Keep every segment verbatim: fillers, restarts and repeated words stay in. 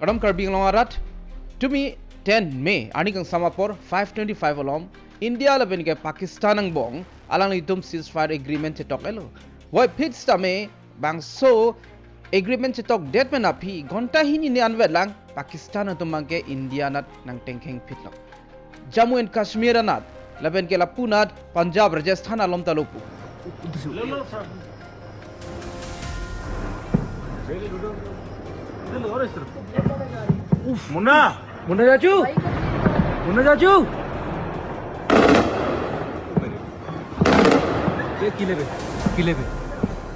Kardom Karbi Anglong arat, tumi ten May arni kangsam apor five twenty-five alom India lapen ke Pakistan angbong alanglitum ceasefire agreement chetok-etlo. Puvoiphit sitame bangso agreement chetokdet pen aphi ghonta hini ne anvet lang Pakistan atum abangke India anat nangtengkheng phitlo. Jammu and Kashmir anat lapen ke lapu anat Punjab, Rajasthan alom ta lo pu. Muna! Muna Jaju! Muna Jaju! ये किले पे, किले पे,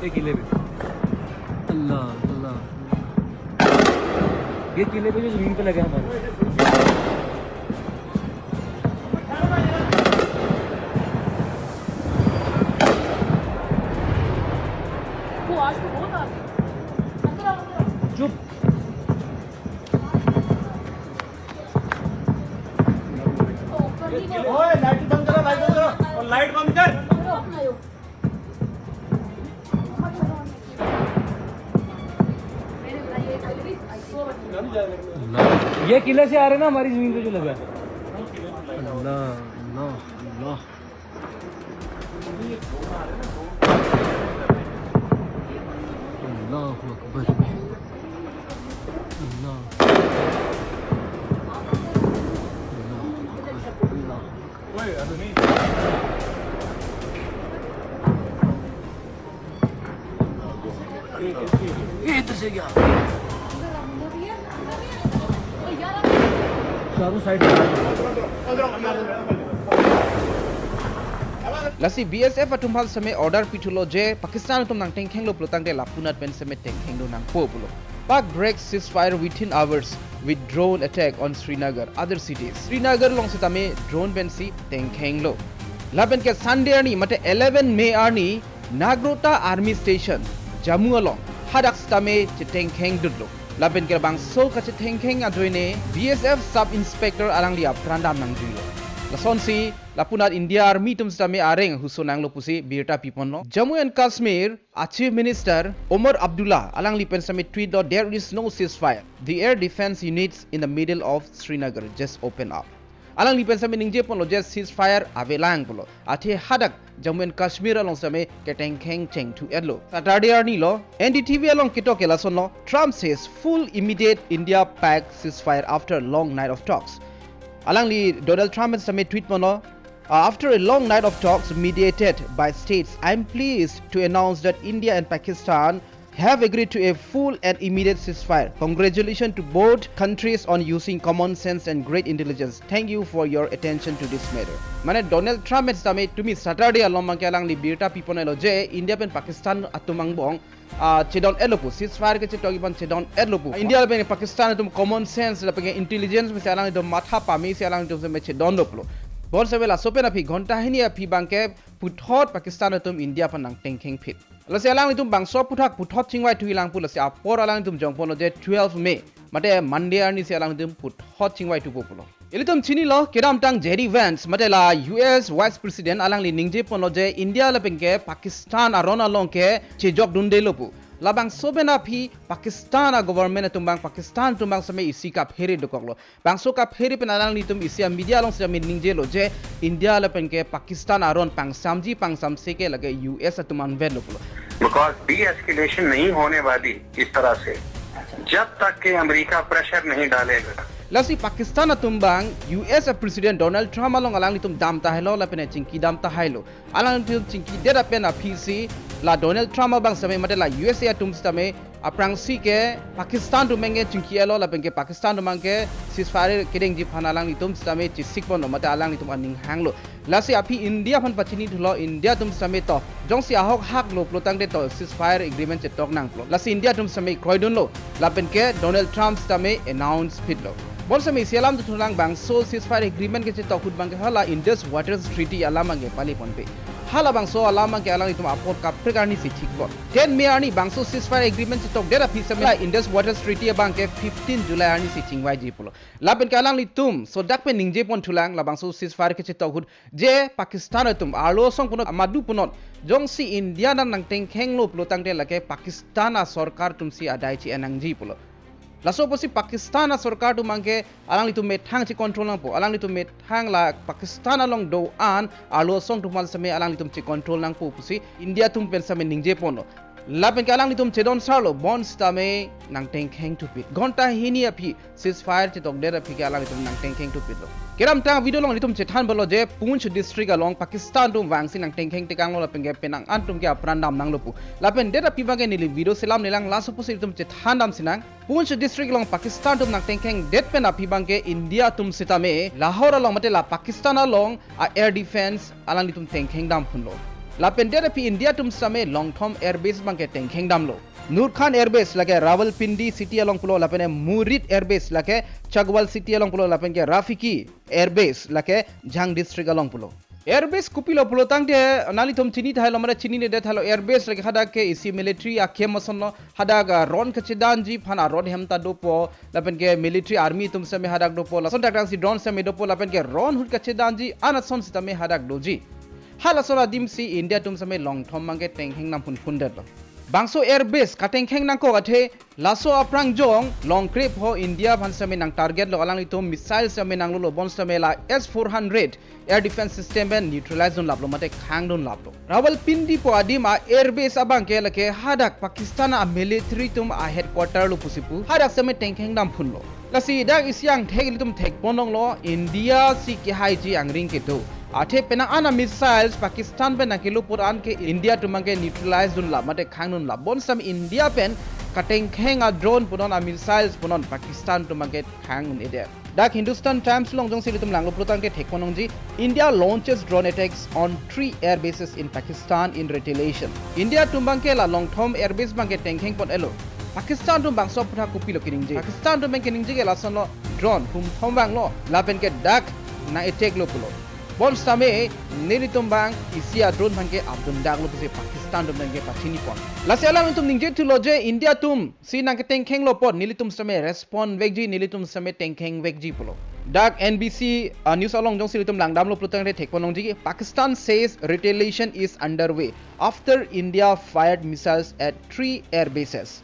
ये किले पे। अल्लाह, अल्लाह। ये किले पे जो जमीन पे लगा हमारे। वो आज तो बहुत आ गया। अंदर आओ, अंदर आओ। चुप। ओए, लाइट बंद करो, लाइट बंद करो। और लाइट बंद कर। ये किले से आ रहे ना, हमारी जमीन पे जो लगा है। अल्लाह, अल्लाह, अल्लाह। अल्लाहु अकबर। अल्लाह। अल्लाहु अकबर। अल्लाह। ये इधर से गया। चारों साइड से। Lasi B S F atum aphan sitame order pithulo je Pakistan atum nangtengkhenglo pulotangte lapu anat pen sitame tengkheng do nangpo pulo. Pak break ceasefire within hours with drone attack on Srinagar, other cities. Srinagar along sitame drone pensi tengkhenglo. Lapen ke Sunday arni, mate eleven May arni, Nagrota Army Station, Jammu along, hadak sitame chetengkhengdunlo. Lapen ke bangso kachetengkheng ajoine B S F Sub Inspector alangli apran dam nangjuilo. Lasonsi, lapu anat India Army atum sitame areng huso nanglo pusi birta piponlo. Jammu and Kashmir a Chief Minister Omar Abdullah alangli pen sitame tweet lo, "There is no ceasefire. The air defense units in the middle of Srinagar just open up." Alangli pen sitame ningjeponlo je ceasefire avelang pulo. Athe hadak Jammu and Kashmir along sitame ketengkheng chengthu-etlo. Saturday arni lo, N D T V along ketok ke lasonlo, "Trump says full immediate India-Pak ceasefire after long night of talks." Alangli Donald Trump pen sitame tweet ponlo, "Uh, after a long night of talks mediated by states, I'm pleased to announce that India and Pakistan have agreed to a full and immediate ceasefire. Congratulations to both countries on using common sense and great intelligence. Thank you for your attention to this matter." Mane Donald Trump pen sitame tumi Saturday along abangke alangli birta pipon-etlo je India pen Pakistan atum angbong, ah, chedon-etlo pu, ceasefire kachetokji aphan chedon-etlo pu. India lapen Pakistan atum common sense lapen intelligence mesi alanglitum matha pamesi alanglitum sitame chedonlo pulo. Bonsitame laso pen aphi ghonta hini aphi abangke puthot Pakistan atum India aphan nangtengkheng phit. Lasi alanglitum bangso aphuthak puthot chingvai thulang pu, lasi apor alanglitum jongponlo je twelve May, mate Monday arnisi alanglitum puthot chingvai thupo pulo. Ilitum chinilo, kedamtang J D Vance, mate la U S Vice President, alangli ningjeponlo je India lapen ke Pakistan aron along ke chejokdundelo pu. Labangso pen aphi Pakistan a government atum abang, Pakistan atum abang sitame isi kaphere dokoklo. Bangso kaphere pen alanglitum isi a media along sitame ningjelo je India lapen ke Pakistan aron pangsamji pangsamse ke lake U S atum anvetlo pulo. Because de-escalation नहीं होने वाली इस तरह से, जब तक कि America pressure नहीं डालेगा। Lasi Pakistan atum abang U S a President Donald Trump along alanglitum dam tahailo lapen chingki dam tahailo. Alanglitum chingkidet pen aphisi la Donald Trump abang sitame mate la U S A atum sitame aphrangsi ke Pakistan atum abangke chingki-etlo lapen ke Pakistan atum abangke ceasefire kedengji aphan alanglitum sitame chesikponlo mate alanglitum aning hanglo. Lasi aphi India aphan pachini thulo, India atum sitame to jongsi ahok haklo pulotangte to ceasefire agreement chetok nangpo. Lasi India atum sitame kroidunlo lapen ke Donald Trump sitame announce phitlo. Bonsitame isi alam dothulang, bangso ceasefire agreement kachetok ahut abangke hala Indus Waters Treaty alam abangke paleponpe. Halabangso alam abangke alanglitum apor kaprek arnisi thikpon. Ten May arni bangso ceasefire agreement chetokdet aphi sitame la Indus Waters Treaty abangke fifteen July arnisi chingvaiji pulo. Lapen ke alanglitum laso dak pen ningjeponthulang, labangso ceasefire kachetok ahut je Pakistan atum arlo asong punot amadu punot jongsi India nang nangtengkhenglo pulotangte lake Pakistan a sorkar atumsi adai chi-en nangji pulo. Laso pusi Pakistan asorkar atum abangke alanglitum methang che-control nangpo, alanglitum methang la Pakistan along do-an arlo asong atum aphan sitame alanglitum che-control nangpo pusi India atum pen sitame ningje ponlo. Lapen ke alanglitum chedon sarlo, bonsitame nangtengkheng thupit. Ghonta hini aphi ceasefire chetokdet aphi ke alanglitum nangtengkheng thupitlo. Kedamtang video along ilitum chethan balo je Poonch district along Pakistan atum vangsi nangtengkheng tekanglo lapen ke penang an atum ke apran dam nanglo pu. Lapen det aphi abangke neli video selam nelang, laso pusi ilitum chethan dam sinang. Poonch district along Pakistan atum nangtengkheng det pen aphi abangke India atum sitame Lahore along mate la Pakistan along a-air defense alanglitum tengkheng dam phunlo. Lapen det aphi India atum sitame Longthom Air Base abangke tengkheng damlo. Nur Khan Air Base lake Rawalpindi city along pulo, lapen ke Murid Air Base lake Chagwal city along pulo, lapen ke Rafiki Air Base lake Jhang district along pulo. Air Base kopilo pulo tangte nanglitum chini thailo mara chinine det thailo, Air Base lake hadak ke isi military ahem asonlo, hadak, ah, ron kachedanji aphan arod hem ta dopo, lapen ke military army atum sitame hadak dopo, lason thakthak si drone sitame dopo, lapen ke ron ahut kachedanji an ason sitame hadak doji. Halason adim si India atum sitame Longthom abangke tengkheng dam phunphundetlo. Bangso Air Base katengkheng nangkok athe laso aphrang jong Longkrep ho India aphan sitame nang target lo, alanglitum missile sitame nanglolo, bonsitame la S four hundred air defense system pen neutralize dunlaplo mate khang dunlaplo. Rawalpindi pu adim a-air base abangke lake hadak Pakistan a-military atum a-headquarter lo pusi pu. Hadak sitame tengkheng dam phunlo. Lasi dak isi angthek ilitum thekpon longlo, India si kehaiji angring kedo. Athe penang an a-missiles Pakistan pen nangkelo apot an ke India atum abangke neutralize dunlap mate khang dunlap. Bonsitame India pen katengkheng a-drone punon, a-missiles punon Pakistan atum abangke khang un-edet. Dak Hindustan Times along jongsi ilitum langlo pulo tangte thekpon longji, India launches drone attacks on three air bases in Pakistan in retaliation. India atum abangke la Longthom Air Base abangke tengkheng pon-etlo. Pakistan atum bangso aphuthak kopilo keningje? Pakistan atum abang keningje ke lasonlo, drone hum thom vanglo, lapen ke dak nang-attack lo pulo. Bonsitame nelitum abang isi a-drone abangke apdun daklo pusi Pakistan atum abangke pachini pon. Lasi alanglitum ningje thulo je India atum si nangketengkhenglo apot nelitum sitame respond vekji, nelitum sitame tengkheng vekji pulo. Dak N B C, ah, news along jongsi ilitum langdamlo pulo tangte thekpon longji, Pakistan says retaliation is underway after India fired missiles at three air bases.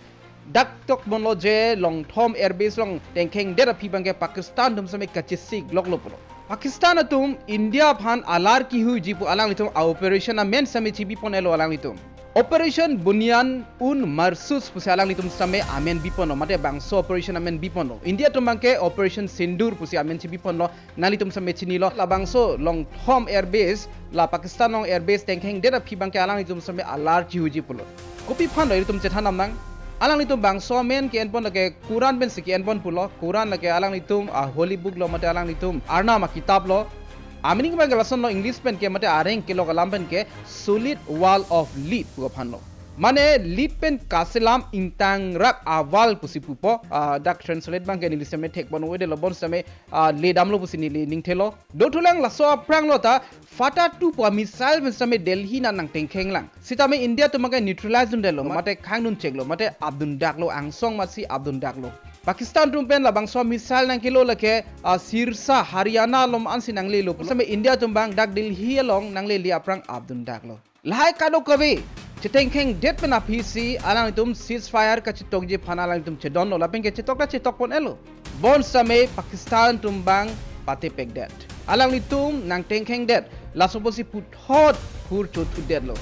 Dak tokponlo je Longthom Air Base along tengkhengdet aphi abangke Pakistan atum sitame kachesik loklo pulo. Pakistan atum India aphan alar kihuiji pu alanglitum a-operation amen sitame chibipon-etlo alanglitum. Operation Bunyan un Marsus pusi alanglitum sitame amen biponlo, mate bangso operation amen biponlo. India atum abangke Operation Sindoor pusi amen chibiponlo, nanglitum sitame chinilo. Labangso Longthom Air Base, la Pakistan along air base tengkhengdet aphi abangke alanglitum sitame alar kihuiji pulo. Kopi aphanlo ilitum chethan dam nang? Alanglitum bangso amen ke-enpon lake Quran pensi ke-enpon pulo. Quran lake alanglitum a-holy book lo mate alanglitum arnam akitap lo. Amining abangke lasonlo, English pen ke mate areng kelok alam pen ke solid wall of lead pu aphanlo. Mane lead pen kaselam ingtangrak a-wall pusi pupo, ah, dak translate abangke neli sitame thekpon-o-edetlo, bonsitame, ah, ledamlo pusi neli ningthelo. Dothulang laso aphranglo ta FATA two pu a-missile pen sitame Delhi nang nangtengkheng lang. Sitame India atum abangke neutralize dundetlo, mate khang duncheklo, mate apdun daklo, angsong amatsi apdun daklo. Pakistan atum pen labangso missile nangkelo lake, ah, Sirsa, Haryana along ansi nanglelo. Sitame India atum abang dak Delhi along nanglele aphrang apdun daklo. Lahai kadokave chetengkhengdet pen aphi si alanglitum ceasefire kachetokji aphan alanglitum chedonlo, lapen ke chetok ta chetokpon-etlo. Bonsitame Pakistan atum abang patepekdet. Alanglitum nangtengkhengdet, laso pusi puthot hur chothudetlo.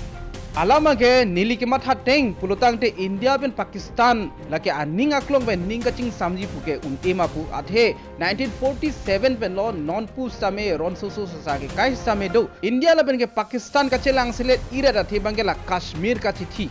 Alam abangke neli kematha ateng pulo tangte India pen Pakistan lake aning aklong pen ning kachingsamji puke un-e ma pu, athe nineteen forty-seven penlo, non pusitame ronsoso sasa kekai sitame do. India lapen ke Pakistan kachelangselet irat athe abangke la Kashmir kachethi.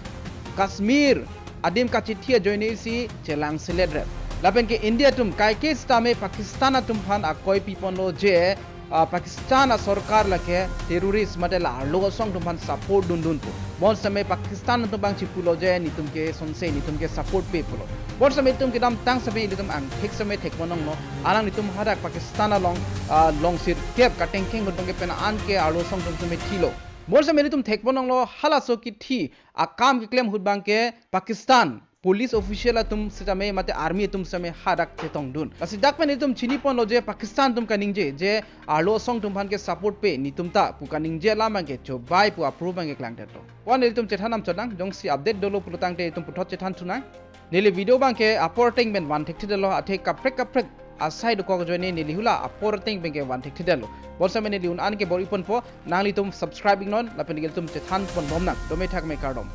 Kashmir adim kachethi ajoine si chelangselet ret. Lapen ke India atum kaike sitame Pakistan atum aphan akoi piponlo je, ah, Pakistan asorkar lake terrorist mate la arlo asong atum aphan support dundun pu. Bonsitame Pakistan atum abang chipulo je netum ke sonse, netum ke support pe pulo. Bonsitame itum kedamtang sitame ilitum angthek sitame thekpon longlo. Alanglitum hadak Pakistan along, ah, long sirkep katengkheng ahut abangke penang an ke arlo asong atum sitame thilo. Bonsitame ilitum thekpon longlo halaso kithi akam keklem ahut abangke Pakistan police official atum sitame mate army atum sitame hadak chetongdun. Lasi dak pen itum chiniponlo je Pakistan atum kaningje je arlo asong atum aphan ke support pe netum ta pu kaningje alam abangke chobai pu apro abangke klangdetlo. Wan itum chethan dam chodang, jongsi update dolo pulo tangte itum puthot chethan thunang. Neli video abangke apor ateng pen van thekthedetlo, athe kaprek kaprek asai dokok ajoine neli hula apor ateng pen ke van thekthedetlo. Bonsitame neli un-an ke bor-iponpo, nanglitum subscribe iknon, lapen ilitum chethanponbom nang. Dome thakme, kardom.